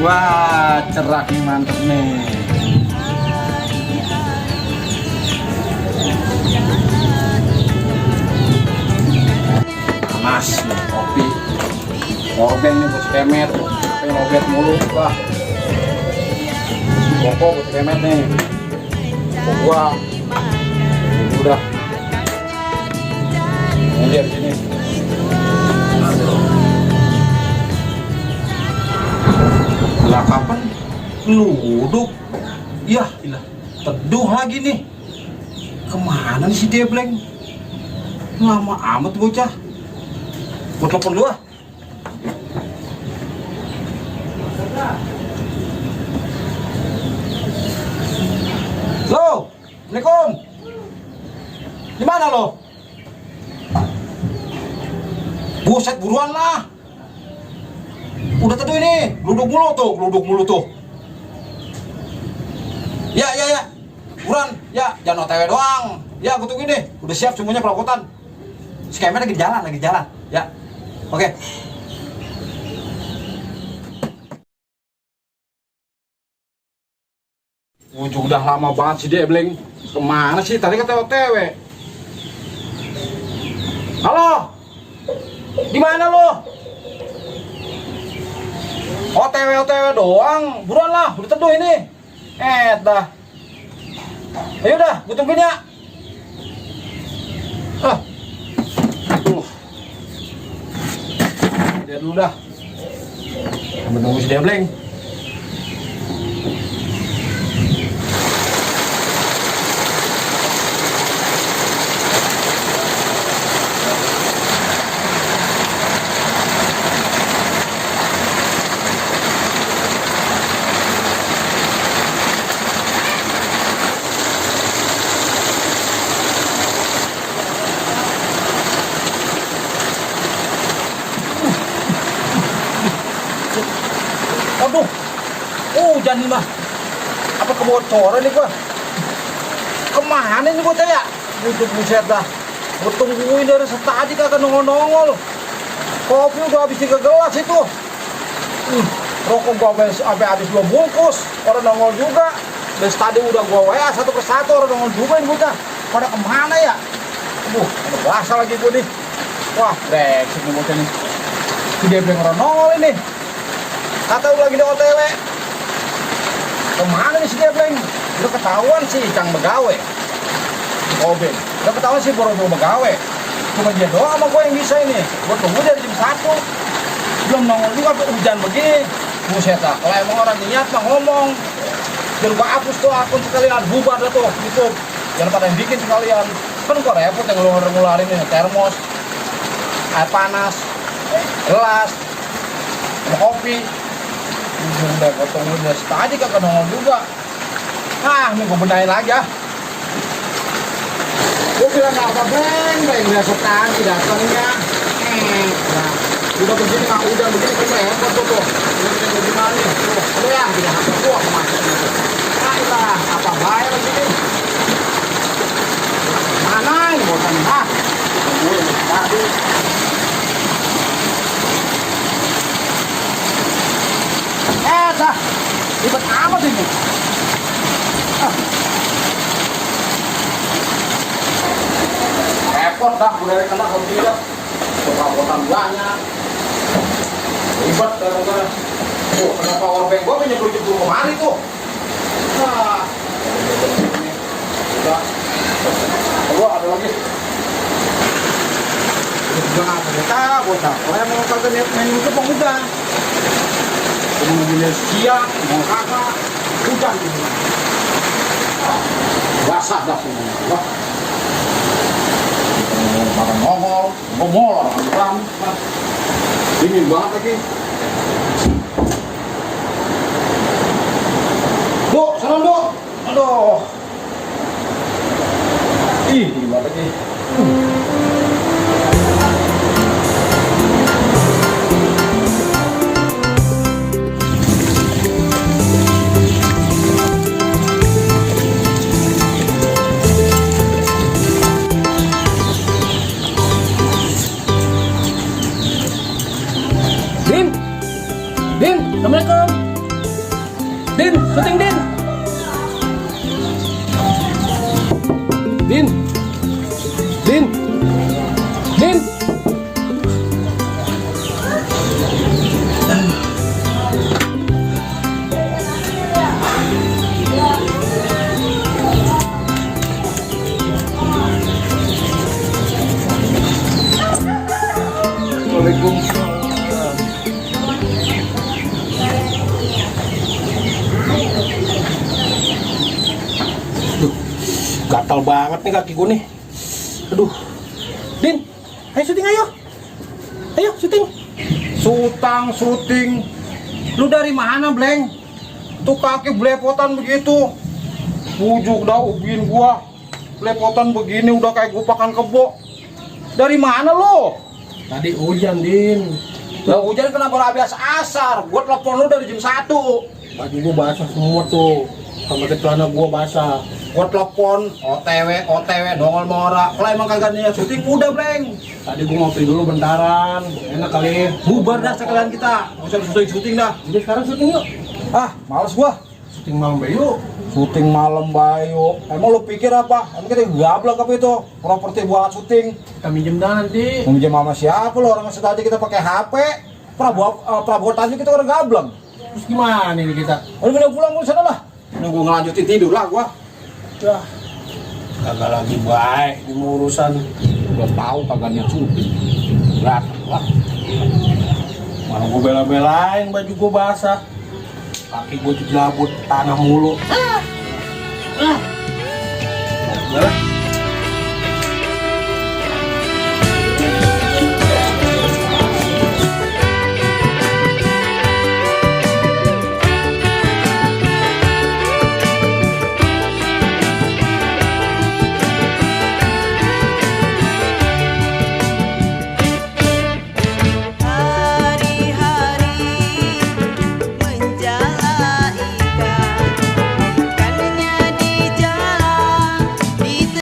Wah, cerah nih, mantep nih. Panas nih, kopi. Powerbank nih bos kemet. Sampai lobet mulu. Wah. Koko bos kemet nih. Koko gua. Ini udah. Ini lihat sini. Lah kapan luduk? Yah, ilah. Teduh lagi nih. Kemana nih si Debleng? Lama amat bocah. Gua telepon dulu ah. Lo, Assalamualaikum. Di mana lo? Buset, buruan lah. Udah teduh ini, geluduk mulu tuh. Ya. Buruan, ya, jangan OTW doang. Ya, aku tunggu ini. Udah siap semuanya perabotan. Skemnya lagi jalan. Ya. Oke. Udah lama banget sih dia, Bleng. Kemana sih? Tadi kata OTW. Halo? Di mana lo? OTW doang. Buruan lah, udah teduh ini. Dah. Ayo dah, gue tungguin ya. Dia dulu dah. Sampai nunggu si Debleng. Aduh, hujan nih mah. Apa kebocoran nih gua? Kemana nih bocah ya? Buset dah. Gua tungguin dari tadi kagak nongol-nongol. Kopi udah habis 3 gelas itu. Rokok gua sampai habis 2 bungkus. Orang nongol juga. Dari tadi udah gua WA satu persatu orang nongol juga nih bocah. Pada kemana ya? Ada basah lagi gua nih. Wah, brengsek nih bocah nih. Dia belum orang nongol ini. Kata udah lagi di OTW. Kemana nih si Debleng? Udah ketahuan sih Cang begawe. Oben. Udah ketahuan sih boro-boro begawe. Cuma dia doang sama gue yang bisa ini. Gue tunggu dari jam 1. Belum nongol juga hujan begini. Buset dah. Kalau emang orang niat mah ngomong. Jangan gue hapus tuh akun sekalian. Bubar dah tuh YouTube. Jangan pada yang bikin sekalian. Kan gue repot yang ngeluarin ini. Termos. Air panas. Gelas. Kopi. Udah potong udah tadi kagak nongol juga. Ini gue benahin lagi ya. Gue bilang apa Bleng biasa tadi datangnya. Nah, udah begini mah udah begini kan repot tuh. Ini gimana nih? Tuh ya, tidak apa gua kemana gitu. Lah, apa bayar lagi nih? Mana ini bosan ah? Gue tadi. Dah, ribet amat ini. Repot dah, udah kena kalau tidak. Perabotan banyak. Ribet kadang-kadang. Kena powerbank gua nyebur-nyebur kemari tuh. Udah. Gua ada lagi. Udah juga nggak tahu, bocah. Kalau emang kagak niat main YouTube bang udah. Mau jenis siang, mau kakak, hujan gitu. Basah dah semuanya. Wah. Makan ngomol orang dingin banget lagi. Duk, sana Duk. Aduh. Dingin banget lagi. Assalamualaikum. Din. Din. Din. Waalaikumsalam. Gatal banget nih kaki gue nih. Aduh. Din, ayo syuting ayo. Ayo syuting. Syuting. Lu dari mana, Bleng? Tuh kaki belepotan begitu. Bujuk dah ubin gua. Belepotan begini udah kayak gupakan kebo. Dari mana lo? Tadi hujan, Din. Lah hujan kenapa habis asar? Gua telepon lu dari jam 1. Baju gue basah semua tuh. Sama celana gue basah. Gua telepon OTW nongol mora. Kalau emang kagak niat syuting udah, Bleng. Tadi gue ngopi dulu bentaran. Enak kali. Bubar dah sekalian kita. Nggak usah syuting dah. Jadi sekarang syuting yuk. Ah, males gua. Syuting malam Bayu. Syuting malam Bayu. Emang lu pikir apa? Emang kita gablek apa itu? Properti buat syuting. Kita minjem dah nanti. Mau minjem sama siapa lo? Orang tadi kita pakai HP. Prabowo tadi kita udah gablek. Terus gimana ini kita? Udah pulang lu sana lah. Nunggu ngelanjutin tidur lah gua. Dah. Kagak lagi baik di urusan. Udah tahu kagak niat syuting. Berat lah. Mana gue bela-belain baju gue basah. Kaki gue jelabut tanah mulu. Udah lah.